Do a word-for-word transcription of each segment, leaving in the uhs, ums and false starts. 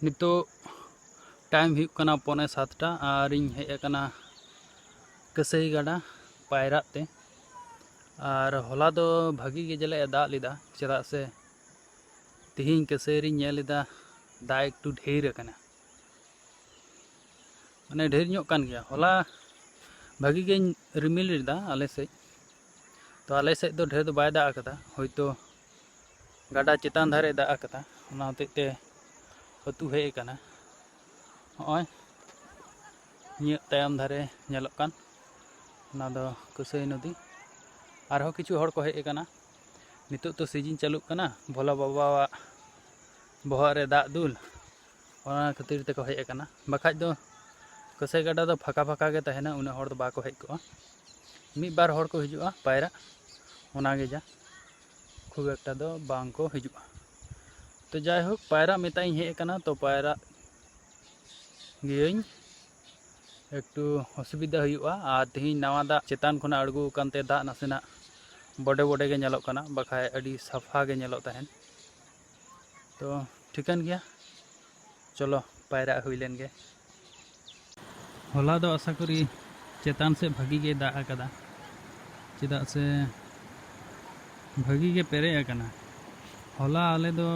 ᱱᱤᱛᱚᱜ ᱴᱟᱭᱤᱢ ᱦᱩᱭᱩᱜ ᱠᱟᱱᱟ ᱯᱚᱱᱮ ᱥᱟᱛᱴᱟ ᱟᱨ ᱤᱧ ᱦᱮᱡ ᱟᱠᱟᱱᱟ ᱠᱟᱹᱥᱟᱹᱭ ᱜᱟᱰᱟ ᱯᱟᱭᱨᱟᱜ ᱛᱮ᱾ ᱟᱨ ᱦᱚᱞᱟ ᱫᱚ ᱵᱷᱟᱹᱜᱤ ᱜᱮ ᱡᱟᱞᱮ ᱫᱟᱜ ᱞᱮᱫᱟ, ᱪᱮᱫᱟᱜ ᱥᱮ ᱛᱮᱦᱮᱧ ᱠᱟᱹᱥᱟᱹᱭ ᱨᱤᱧ ᱧᱮᱞ ᱮᱫᱟ ᱫᱟᱜ ᱮᱠᱴᱩ ᱰᱷᱮᱨ ᱟᱠᱟᱱᱟ, ᱢᱟᱱᱮ ᱰᱷᱮᱨ ᱧᱚᱜ ᱠᱟᱱ ᱜᱮᱭᱟ᱾ ᱦᱚᱞᱟ ᱵᱷᱟᱹᱜᱤ ᱜᱮᱧ ᱨᱤᱢᱤᱞ ᱞᱮᱫᱟ ᱟᱞᱮ ᱥᱮᱫ, ᱛᱚ ᱟᱞᱮ ᱥᱮᱫ ᱫᱚ ᱰᱷᱮᱨ ᱫᱚ ᱵᱟᱭ ᱫᱟᱜ ᱟᱠᱟᱫᱟ, ᱦᱳᱭᱛᱳ ᱜᱟᱰᱟ ᱪᱮᱛᱟᱱ ᱫᱷᱟᱨᱮ ᱫᱟᱜ ᱟᱠᱟᱫᱟ, ᱚᱱᱟ ᱦᱚᱛᱮᱡ ᱛᱮ ᱟᱹᱛᱩ ᱦᱮᱡ ᱟᱠᱟᱱᱟ᱾ ᱦᱚᱸᱜᱼᱚᱭ ᱤᱧᱟᱹᱜ ᱛᱟᱭᱚᱢ ᱫᱷᱟᱨᱮ ᱧᱮᱞᱚᱜ ᱠᱟᱱ, ᱚᱱᱟ ᱫᱚ ᱠᱟᱹᱥᱟᱹᱭ ᱱᱚᱫᱤ᱾ ᱟᱨᱦᱚᱸ ᱠᱤᱪᱷᱩ ᱦᱚᱲ ᱠᱚ ᱦᱮᱡ ᱟᱠᱟᱱᱟ᱾ ᱱᱤᱛᱚᱜ ᱛᱚ ᱥᱤᱡᱤᱱ ᱪᱟᱹᱞᱩᱜ ᱠᱟᱱᱟ ᱵᱷᱳᱞᱟ ᱵᱟᱵᱟᱣᱟᱜ ᱵᱚᱦᱚᱜ ᱨᱮ ᱫᱟᱜ ᱫᱩᱞ, ᱚᱱᱟ ᱠᱷᱟᱹᱛᱤᱨ ᱛᱮᱠᱚ ᱦᱮᱡ ᱟᱠᱟᱱᱟ᱾ ᱵᱟᱠᱷᱟᱡ ᱫᱚ ᱠᱟᱹᱥᱟᱹᱭ ᱜᱟᱰᱟ ᱫᱚ ᱯᱷᱟᱸᱠᱟ ᱯᱷᱟᱸᱠᱟ ᱜᱮ ᱛᱟᱦᱮᱱᱟ, ᱩᱱᱟᱹᱜ ᱦᱚᱲ ᱫᱚ ᱵᱟᱠᱚ ᱦᱮᱡ ᱠᱚᱜᱼᱟ᱾ ᱢᱤᱫ ᱵᱟᱨ ᱦᱚᱲ ᱠᱚ ᱦᱤᱡᱩᱜᱼᱟ ᱯᱟᱭᱨᱟᱜ, ᱚᱱᱟᱜᱮ ᱡᱟ, ᱠᱷᱩᱵ ᱮᱠᱴᱟ ᱫᱚ ᱵᱟᱝ ᱠᱚ ᱦᱤᱡᱩᱜᱼᱟ᱾ ᱛᱚ ᱡᱟᱭᱦᱳᱠ, ᱯᱟᱭᱨᱟᱜ ᱢᱮᱛᱟᱜ ᱤᱧ ᱦᱮᱡ ᱟᱠᱟᱱᱟ, ᱛᱚ ᱯᱟᱭᱨᱟᱜ ᱜᱤᱭᱟᱹᱧ, ᱮᱠᱴᱩ ᱚᱥᱩᱵᱤᱫᱷᱟ ᱦᱩᱭᱩᱜᱼᱟ᱾ ᱟᱨ ᱛᱮᱦᱮᱧ ᱱᱟᱣᱟ ᱫᱟᱜ ᱪᱮᱛᱟᱱ ᱠᱷᱚᱱᱟᱜ ᱟᱬᱜᱚ ᱟᱠᱟᱱ ᱛᱮ ᱫᱟᱜ ᱱᱟᱥᱮᱱᱟᱜ ᱵᱚᱰᱮ ᱵᱚᱰᱮ ᱜᱮ ᱧᱮᱞᱚᱜ ᱠᱟᱱᱟ, ᱵᱟᱠᱷᱟᱡ ᱟᱹᱰᱤ ᱥᱟᱯᱷᱟ ᱜᱮ ᱧᱮᱞᱚᱜ ᱛᱟᱦᱮᱱ᱾ ᱛᱚ ᱴᱷᱤᱠᱟᱹᱱ ᱜᱮᱭᱟ, ᱪᱚᱞᱚ ᱯᱟᱭᱨᱟᱜ ᱦᱩᱭ ᱞᱮᱱ ᱜᱮ᱾ ᱦᱚᱞᱟ ᱫᱚ ᱟᱥᱟ ᱠᱚᱨᱤ ᱪᱮᱛᱟᱱ ᱥᱮᱫ ᱵᱷᱟᱹᱜᱤ ᱜᱮ ᱫᱟᱜ ᱟᱠᱟᱫᱟ, ᱪᱮᱫᱟᱜ ᱥᱮ ᱵᱷᱟᱹᱜᱤ ᱜᱮ ᱯᱮᱨᱮᱡ ᱟᱠᱟᱱᱟ᱾ ᱦᱚᱞᱟ ᱟᱞᱮ ᱫᱚ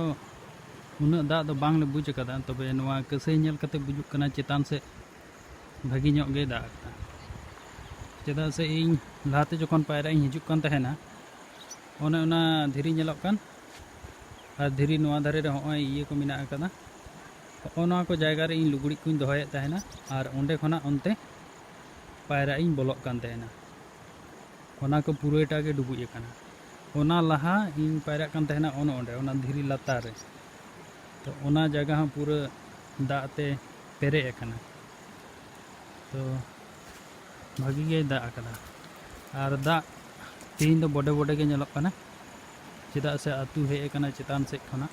ᱩᱱᱟᱹᱜ ᱫᱟᱜ ᱫᱚ ᱵᱟᱝᱞᱮ ᱵᱩᱡᱽ ᱟᱠᱟᱫᱟ, ᱛᱚᱵᱮ ᱱᱚᱣᱟ ᱠᱟᱹᱥᱟᱹᱭ ᱧᱮᱞ ᱠᱟᱛᱮ ᱵᱩᱡᱩᱜ ᱠᱟᱱᱟ ᱪᱮᱛᱟᱱ ᱥᱮᱫ ᱵᱷᱟᱹᱜᱤ ᱧᱚᱜ ᱜᱮ ᱫᱟᱜ ᱟᱠᱟᱫᱟ᱾ ᱪᱮᱫᱟᱜ ᱥᱮ ᱤᱧ ᱞᱟᱦᱟᱛᱮ ᱡᱚᱠᱷᱚᱱ ᱯᱟᱭᱨᱟᱜ ᱤᱧ ᱦᱤᱡᱩᱜ ᱠᱟᱱ ᱛᱟᱦᱮᱱᱟ, ᱚᱱᱮ ᱚᱱᱟ ᱫᱷᱤᱨᱤ ᱧᱮᱞᱚᱜ ᱠᱟᱱ, ᱟᱨ ᱫᱷᱤᱨᱤ ᱱᱚᱣᱟ ᱫᱷᱟᱨᱮ ᱨᱮ ᱦᱚᱸᱜᱼᱚᱭ ᱤᱭᱟᱹ ᱠᱚ ᱢᱮᱱᱟᱜ ᱟᱠᱟᱫᱟ, ᱦᱚᱸᱜᱼᱚ ᱱᱚᱣᱟ ᱠᱚ ᱡᱟᱭᱜᱟ ᱨᱮ ᱤᱧ ᱞᱩᱜᱽᱲᱤᱡ ᱠᱚᱧ ᱫᱚᱦᱚᱭᱮᱫ ᱛᱟᱦᱮᱱᱟ, ᱟᱨ ᱚᱸᱰᱮ ᱠᱷᱚᱱᱟᱜ ᱚᱱᱛᱮ ᱯᱟᱭᱨᱟᱜ ᱤᱧ ᱵᱚᱞᱚᱜ ᱠᱟᱱ ᱛᱟᱦᱮᱱᱟ᱾ ᱚᱱᱟ ᱠᱚ ᱯᱩᱨᱟᱹᱴᱟ ᱜᱮ ᱰᱩᱵᱩᱡ ᱟᱠᱟᱱᱟ᱾ ᱚᱱᱟ ᱞᱟᱦᱟ ᱤᱧ ᱯᱟᱭᱨᱟᱜ ᱠᱟᱱ ᱛᱟᱦᱮᱱᱟ ᱚᱱᱮ ᱚᱸᱰᱮ, ᱚᱱᱟ ᱫᱷᱤᱨᱤ ᱞᱟᱛᱟᱨ ᱨᱮ, ᱛᱚ ᱚᱱᱟ ᱡᱟᱭᱜᱟ ᱦᱚᱸ ᱯᱩᱨᱟᱹ ᱫᱟᱜ ᱛᱮ ᱯᱮᱨᱮᱡ ᱟᱠᱟᱱᱟ᱾ ᱛᱚ ᱵᱷᱟᱹᱜᱤ ᱜᱮᱭ ᱫᱟᱜ ᱟᱠᱟᱫᱟ᱾ ᱟᱨ ᱫᱟᱜ ᱛᱮᱦᱮᱧ ᱫᱚ ᱵᱚᱰᱮ ᱵᱚᱰᱮ ᱜᱮ ᱧᱮᱞᱚᱜ ᱠᱟᱱᱟ, ᱪᱮᱫᱟᱜ ᱥᱮ ᱟᱹᱛᱩ ᱦᱮᱡ ᱟᱠᱟᱱᱟ ᱪᱮᱛᱟᱱ ᱥᱮᱫ ᱠᱷᱚᱱᱟᱜ᱾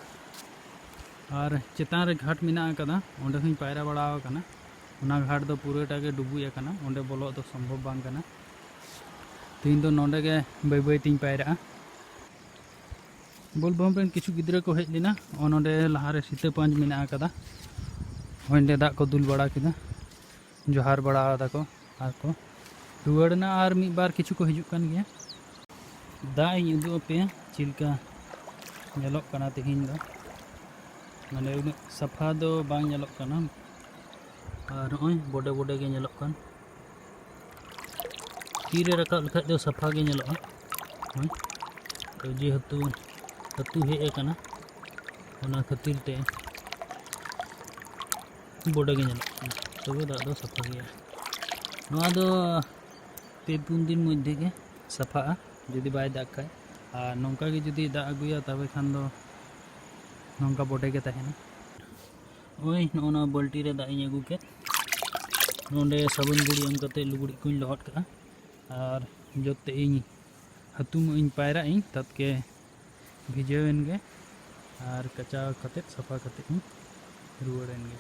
ᱟᱨ ᱪᱮᱛᱟᱱ ᱨᱮ ᱜᱷᱟᱴ ᱢᱮᱱᱟᱜ ᱟᱠᱟᱫᱟ, ᱚᱸᱰᱮ ᱦᱚᱸᱧ ᱯᱟᱭᱨᱟ ᱵᱟᱲᱟ ᱟᱠᱟᱱᱟ᱾ ᱚᱱᱟ ᱜᱷᱟᱴ ᱫᱚ ᱯᱩᱨᱟᱹᱴᱟ ᱜᱮ ᱰᱩᱵᱩᱡ ᱟᱠᱟᱱᱟ, ᱚᱸᱰᱮ ᱵᱚᱞᱚᱜ ᱫᱚ ᱥᱚᱢᱵᱷᱚᱵ ᱵᱟᱝ ᱠᱟᱱᱟ᱾ ᱛᱮᱦᱮᱧ ᱫᱚ ᱱᱚᱸᱰᱮ ᱜᱮ ᱵᱟᱹᱭ ᱵᱟᱹᱭ ᱛᱤᱧ ᱯᱟᱭᱨᱟᱜᱼᱟ᱾ ᱵᱳᱞᱵᱚᱢ ᱨᱮᱱ ᱠᱤᱪᱷᱩ ᱜᱤᱫᱽᱨᱟᱹ ᱠᱚ ᱦᱮᱡ ᱞᱮᱱᱟ᱾ ᱱᱚᱜᱼᱚ ᱱᱚᱰᱮ ᱞᱟᱦᱟᱨᱮ ᱥᱤᱛᱟᱹ ᱯᱟᱸᱪ ᱢᱮᱱᱟᱜ ᱟᱠᱟᱫᱟ᱾ ᱚᱸᱰᱮ ᱫᱟᱜ ᱠᱚ ᱫᱩᱞ ᱵᱟᱲᱟ ᱠᱮᱫᱟ, ᱡᱚᱦᱟᱨ ᱵᱟᱲᱟ ᱟᱫᱟ ᱠᱚ ᱟᱨ ᱠᱚ ᱨᱩᱣᱟᱹᱲ ᱮᱱᱟ᱾ ᱟᱨ ᱢᱤᱫ ᱵᱟᱨ ᱠᱤᱪᱷᱩ ᱠᱚ ᱦᱤᱡᱩᱜ ᱠᱟᱱ ᱜᱮᱭᱟ᱾ ᱫᱟᱜ ᱤᱧ ᱩᱫᱩᱜ ᱟᱯᱮᱭᱟ ᱪᱮᱫ ᱞᱮᱠᱟ ᱧᱮᱞᱚᱜ ᱠᱟᱱᱟ ᱛᱮᱦᱮᱧ ᱫᱚ᱾ ᱢᱟᱱᱮ ᱩᱱᱟᱹᱜ ᱥᱟᱯᱷᱟ ᱫᱚ ᱵᱟᱝ ᱧᱮᱞᱚᱜ ᱠᱟᱱᱟ᱾ ᱟᱨ ᱱᱚᱜᱼᱚᱭ ᱵᱚᱰᱮ ᱵᱚᱰᱮ ᱜᱮ ᱧᱮᱞᱚᱜ ᱠᱟᱱ᱾ ᱛᱤᱨᱮ ᱨᱟᱠᱟᱵ ᱞᱮᱠᱷᱟᱡ ᱫᱚ ᱥᱟᱯᱷᱟ ᱜᱮ ᱧᱮᱞᱚᱜᱼᱟ᱾ ᱦᱳᱭ᱾ ᱛᱚ ᱡᱮᱦᱮᱛᱩ ᱟᱹᱛᱩ ᱦᱮᱡ ᱟᱠᱟᱱᱟ, ᱚᱱᱟ ᱠᱷᱟᱹᱛᱤᱨ ᱛᱮ ᱵᱚᱰᱮ ᱜᱮ ᱧᱮᱞᱚᱜ ᱠᱟᱱᱟ, ᱛᱚᱵᱮ ᱫᱟᱜ ᱫᱚ ᱥᱟᱯᱷᱟ ᱜᱮᱭᱟ᱾ ᱱᱚᱣᱟ ᱫᱚ ᱯᱮ ᱯᱩᱱ ᱫᱤᱱ ᱢᱚᱫᱽᱫᱷᱮ ᱜᱮ ᱥᱟᱯᱷᱟᱜᱼᱟ, ᱡᱩᱫᱤ ᱵᱟᱭ ᱫᱟᱜ ᱠᱷᱟᱡ᱾ ᱟᱨ ᱱᱚᱝᱠᱟ ᱜᱮ ᱡᱩᱫᱤ ᱫᱟᱜ ᱟᱹᱜᱩᱭᱟ, ᱛᱚᱵᱮ ᱠᱷᱟᱱ ᱫᱚ ᱱᱚᱝᱠᱟ ᱵᱚᱰᱮ ᱜᱮ ᱛᱟᱦᱮᱱᱟ᱾ ᱳᱭ ᱱᱚᱜᱼᱚ ᱱᱚᱣᱟ ᱵᱟᱹᱞᱴᱤ ᱨᱮ ᱫᱟᱜ ᱤᱧ ᱟᱹᱜᱩ ᱠᱮᱫ, ᱱᱚᱸᱰᱮ ᱥᱟᱵᱚᱱ ᱜᱩᱲᱤ ᱮᱢ ᱠᱟᱛᱮ ᱞᱩᱜᱽᱲᱤᱡ ᱠᱚᱧ ᱞᱚᱦᱚᱫ ᱠᱟᱜᱼᱟ᱾ ᱟᱨ ᱡᱚᱛᱮ ᱤᱧ ᱦᱟᱹᱛᱩᱢᱚᱜ ᱤᱧ ᱯᱟᱭᱨᱟᱜ ᱤᱧ, ᱛᱟᱛᱠᱮ ᱵᱷᱤᱡᱟᱹᱣ ᱮᱱ ᱜᱮ ᱟᱨ ᱠᱟᱪᱟᱣ ᱠᱟᱛᱮ ᱥᱟᱯᱷᱟ ᱠᱟᱛᱮ ᱤᱧ ᱨᱩᱣᱟᱹᱲ ᱮᱱ ᱜᱮ᱾